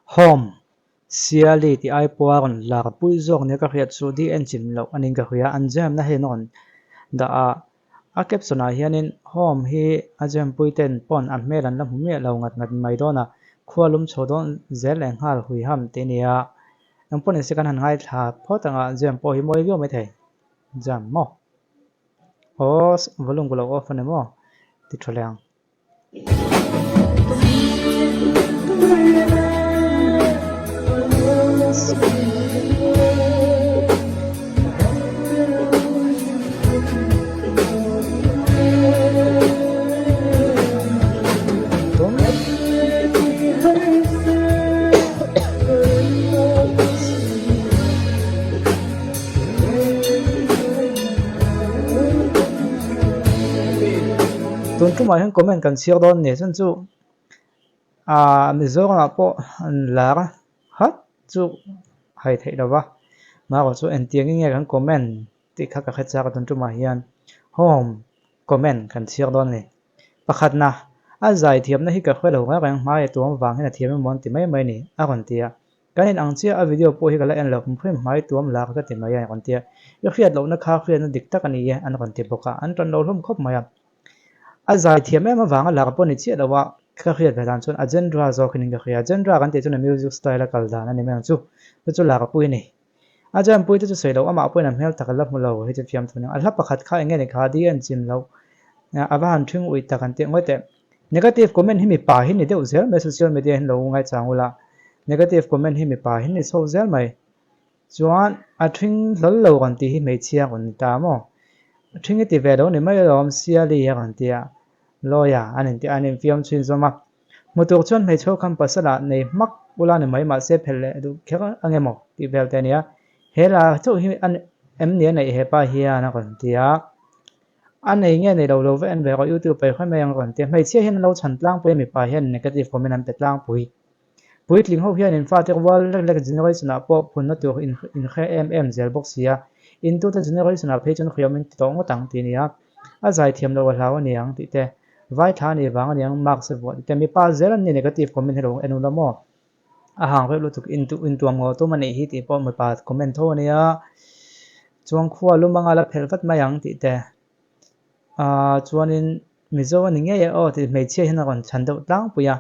Home, Siali tih ai pawha rawn lar pui zawk nia ka hriat chu di enchim loh a niin ka hria. An jam na hian a rawn dah a, a caption ah hianin Home hi a jam pui ten pawn a hmel an la hmu miah lo ngat ngat mai dawn a, khua lum chho dawn zel leh nghal hui ham tih a ni a. Engpawh nise kan han ngaithla phawt ang a, jam pawh hi mawi viau maithei. Jam maw? Aw volume ka lo off a ni maw? Ti tha leh ang. Tun tumah hian comment kan chhiar dawn ni chuan chu ah Mizoramah pawh an lar a hat chu hai theih lo va marawh chu engtiang in nge kan comment tih kha ka hre chak a tun tumah hian home comment kan chhiar dawn a ni. Pakhatna, a zai thiamna hi ka hre lo reng reng hmai a tuam vang hian a thiam emaw an ti mai mai a ni a rawn ti a. Kan in ang chiah a video pawh hi ka la en lo hrim hrim hmai tuam la ka ti mai a rawn ti a. I hriat lohna kha hriatna dik tak a ni e an rawn ti bawk a, an tan lo hlawm khawp mai a. A zai thiam em avanga lar pawh ni chiah lo a, ka hriat ve dan chuan a genre zawk in ka hria. Genre kan tih chuan a music style a kal dan a ni mai ang chu, chu chu lar pui a ni. A jampui te chu sawi loh amah pawhin a hmel tak a la hmu lo hei chu fiamthu nia. A hla pakhat kha eng nge ni kha di a inchim loh a va han thing uih tak an tih ngawi teh. Negative comment hi mipa hi ni deuh zel mai social media hian lo ngaichang ula negative comment hi mipa hi ni chho zel mai. Chuan a thing hlawl lo rawn tih hi hmeichhia rawn ni ta maw? A thing i ti ve lo ni mai alawm Siali a rawn ti a lawyer an inti an infiam chhin zawm a. Hmu tur chuan hmeichhe ho khan pasal ah nei hmak ula ni mai mahse phelh leh duh kher ange maw tih vel te a nia. He la chauh hi a em ni a neih hepa hian a rawn ti a. A nei nge nei lo lo va en ve rawh youtube paih hruai mai ang a rawn ti a. Hmeichhia hian an lo chhan tlangpui a mipa hian negative comment an pe tlangpui. Puitling ho hian in fate rual lek lek generation ah pawh phunna tur in hre em em zel bawk si a. Intute generation ah phei chuan hriam in ti tawh ngawt ang tih a ni a. A zaithiam lo a hlau a ni ang tih te, vai thla a nih vang a ni ang marks a vuah tih te, mipa zel an ni negative comment hi lo en ula maw? A hang reuh lutuk intuam ngawh tum a nih hi tih pawh mipa comment tho a nia. Chuan khua lum anga la phelh vat mai ang tih te. Aaa chuanin Mizo a ni ngei e aw tih hmeichhia hian a rawn chhan deuh tlangpui a,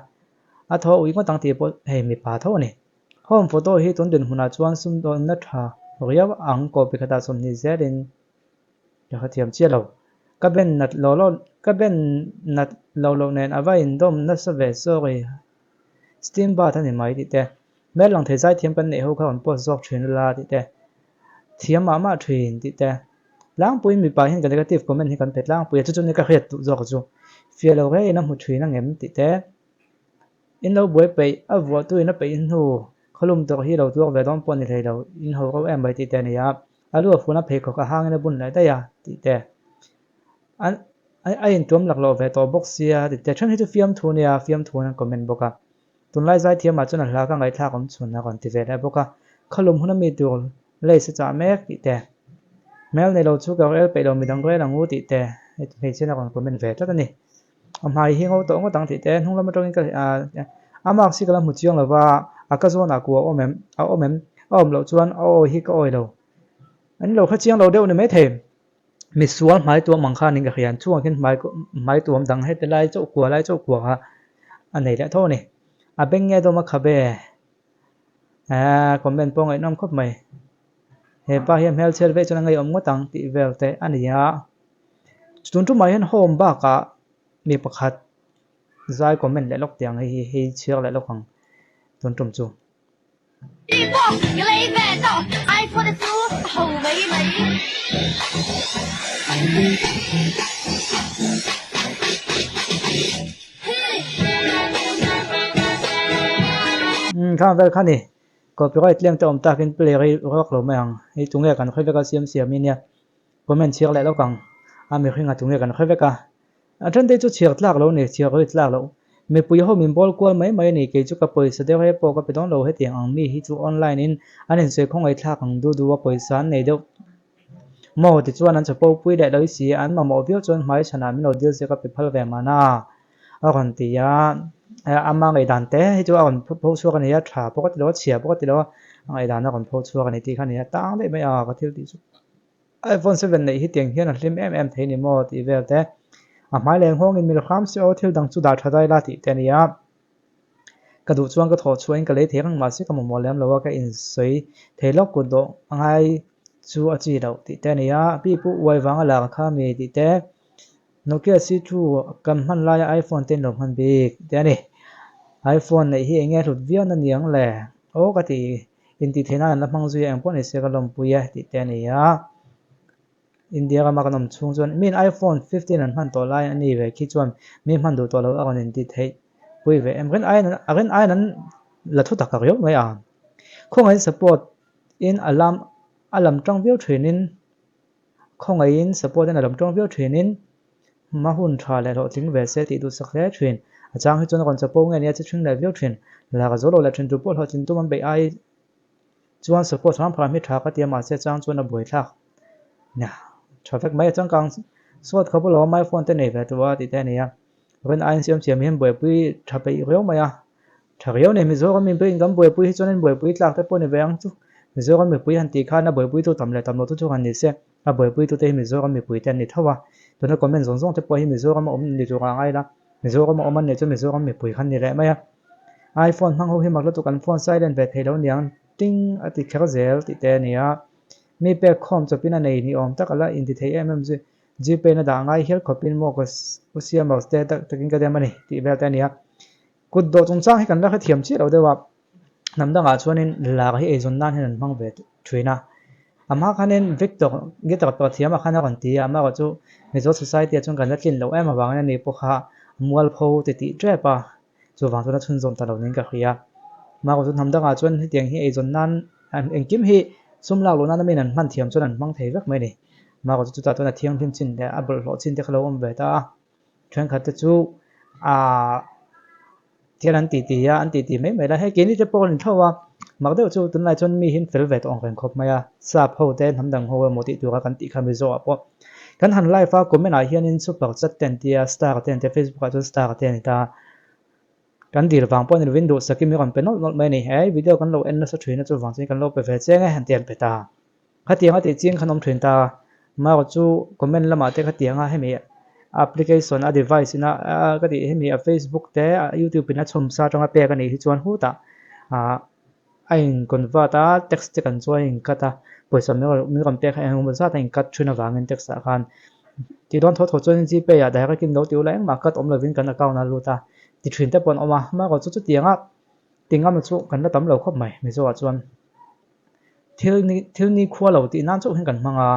a thaw ui ngawt ang tih pawh hei mipa tho a ni. Home photo hi tun dinhmunah chuan sumdawnna tha riau ang copy khatah 20 zelin Ka hrethiam chiah lo. Ka ben nat lo lo ka ben nat lo loh nen a va indawm nasa ve sorry. Steam bath a ni mai tih te. Hmel lang thei zaithiam kan neih ho kha rawn post zawk thin ula tih te. Thiam mah mah thin tih te. Tlangpuiin mipa hian ka negative comment hi kan pe tlangpui a chu chu ni ka hriat duh zawk chu. Fiah lo reng in a hmu thin angem tih te. In lo buai peih a vuahtu in a peih hnu khawlum tawrh hi lo tuar ve dawn pawh ni hlei lo in ho reuh em mai tih te a ni a. A lu a fun a pheikhawk a hangin a bun leh daih a tih te. An a intuam laklawh ve tawh bawk sia tih te. Then hi chu fiamthu nia fiamthu an comment bawk a. Tunlai zaithiamah chuan a hla ka ngaihthlak awm chhun a rawn ti ve leh bawk a. Khalum hun a mi tur lace a chah mek tih te. Hmel nei lo chu ka rel peih lo midang rel ang u tih te. Hei hmeichhian a rawn comment ve tlat a ni. A hmai hi ngo tawh ngawt ang tih te hnung lam atangin ka a marks hi ka la hmu chiang lo va a ka zawnah ku a awm em a awm em a awm loh chuan a awi hi ka awi lo an lo hre chiang lo deuh ni maithei misual hmai tuam ang khanin ka hria an chungah khian hmai hmai tuam dang heti lai chauh kua lai chauh kua kha a nei leh tho a ni a beng nge dawm a khabe eh comment pawh ngaihnawm khawp mai hepa hian hmelchhiat veih chuan a ngeiawm ngawt ang tih vel te a ni a. Tun tumah hian home bakah mi pakhat zai comment leh lawk tih ang hei hi hei chhiar leh lawk ang tun tum chu. Umm khang vel kha ni copyright tlem te awm takin play rei rawk lo mai ang hei tunge kan hre vek a siam siam hi nia. Comment chhiar leh lawk ang a mihring a tunge kan hre vek a. A then te chu chhiar tlak lo ni, chhiar ri tlak loh. Mipui ho min bawl kual mai mai a ni, kei chu ka pawisa deuh he pawh ka pe dawn lo hetiang ang mi hi chu online in an insawi khawngaih thlak ang du du a pawisa an nei deuh maw tichuan an chapo pui leh lo i si a, an mamawh viau chuan hmai chhanah min lo dil se ka pe phal ve mahna a rawn ti a. Ama ngaihdan te hi chu a rawn pho chhuak a ni a, tha pawh ka ti lo a, chhia pawh ka ti lo a, a ngaihdan a rawn pho chhuak a ni tih kha a ni a, tang daih mai a ka thil tih chu. iPhone 7 neih hi tiang hian a hlim em em thei ni maw tih vel te, a hmai leh nghawngin mil hram se aw thil dang chu dah tha dai la tih te a ni a. Ka duh chuan ka thawh chhuahin ka lei thei reng mahse ka mamawh lem lo a, ka insawi thei lawk kut dawh a ngai chu a chi loh tih te a ni a. Pi pu uai vanga lar kha mi tih te, Nokia C two kan hman laia iPhone te in lo hman bik tih a ni. iPhone neih hi enge hlut viau na niang le? Aw ka ti intih theih nan an la hmang zui a, engpawh ni se ka lawmpui e tih te a ni a. India rama kan awm chhung chuan miin iPhone 15 an hman tawh lai a ni ve khi chuan mi hman duh tawh lo a rawn intih theih pui ve em. Rin aiin a rin aiin an la thu tak riau mai a. Khawngaihin support in a lam a lam tang viau thinin Khawngaihin support in a lam tawng viau thinin hma hun tha leh hlawhtling ve se tih duhsak hle thin. A chang hi chuan a rawn chapo nge nia che thing leh viau thin. Lak a zo lo leh thin tur pawh hlawhtlin tum an beih ai chuan support hram hram hi tha ka ti a mahse a chang chuan a buaithlak nia tha vek mai a changkang sawt kha pawh lo awm ai phone te nei ve tawh a tih te a ni a. Rin aiin siam siam hian buaipui tha peih riau mai a. Tha riau nei Mizoram mipui in kan buaipui hi chuan in buaipui tlak te pawh ni ve ang chu. Mizoram mipui han tih khan a buaipuitu tam leh tam loh chu chu han ni se, a buaipuitu te hi Mizoram mipui te an ni tho a. Tuna comment zawng zawng te pawh hi Mizoram a awm ni tur ah a ngai la, Mizoram a awm an nih chu Mizoram mipui khan ni leh mai a. IPhone hmang ho hi mak lutuk an phone silent ve thei lo niang ting a ti kher zel tih te a ni a. Mi pek khawm chawpin a nei ni awm tak a la inti thei em em zui. Gpay na dah ngai hial khawpin maw ka u siam lo te tak takin ka dem a ni tih vel te a ni a. Kut dawh chungchang hi kan la hrethiam chiah lo deuh a, hnam dangah chuanin lar hi eizawn nan hian an hmang ve thin a. A hma khanin Victor guitar pawh thiamah khan a rawn ti a, amaherawh chu Mizo society ah chuan kan la tlin loh em avangin ani pawh kha mualpho ti tih tep a, chuvang chuan a chhunzawm ta lo niin ka hria. Amaherawh chu hnam dangah chuan hetiang hi eizawn nan engkim hi sum lak luh nana miin an hman thiam chuan an hmang thei vek mai a ni. Amaherawh chu chutah chuan a thianghlim chin leh a bawlhhlawh chin te kha lo awm ve ta a. Thenkhat te chu aaa thil an titi a, an titi mai mai la, hei keini te pawh kan inthlauh a, mak deuh chu tunlai chuan mi hi an fel ve tawh ang reng khawp mai a, sap ho te hnam dang ho emaw tih tura kan tih kha Mizo ah pawh kan han live a, comment ah hianin super chat te an tia, star te an tia, facebook ah chuan star te a ni ta, kan dil vang pawh a ni lovin duhsakin min rawn pe nawlh nawlh mai a ni, he video kan lo en nasa thin a chuvang chuan kan lo pe ve chiang e an ti an pe ta. Khatianga tih chiang khan awm thin ta. Marawh chu comment lamah te khatianga hemi application a device ina ka tih hemi a facebook te a youtube in a chhawm sa atanga pek a nih hi chuan hutah ah a in convert a text te kan chuan a in cut a pawisa min rawn pek kha engemaw zat a in cut thin avangin text ah khan tih dawn tho tho chuan gpay ah direct in lo ti ula engmah cut awm lovin kan account ah lut a ti thin te pawh an awm a marawh chu chutianga tingam chu kan la tam lo khawp mai Mizo ah chuan. Thil ni thil ni khua lo tih nan chauh hian kan hmang a,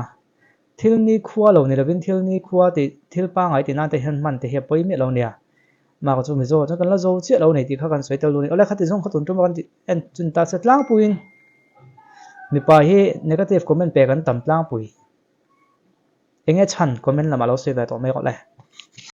thil ni khua lo ni lovin thil ni khua tih thil pangngai tih nan te hian hman te hi a pawi miah lo nia. Mah chu Mizo ah chuan kan la zo chiah lo a ni tih kha kan sawi tel duh a ni. Awle khati zawng kha tun tum a kan tih en chun ta se tlangpuiin mipa hi negative comment pe kan tam tlangpui. Enge chhan comment lamah lo sawi ve tawh mai rawh le.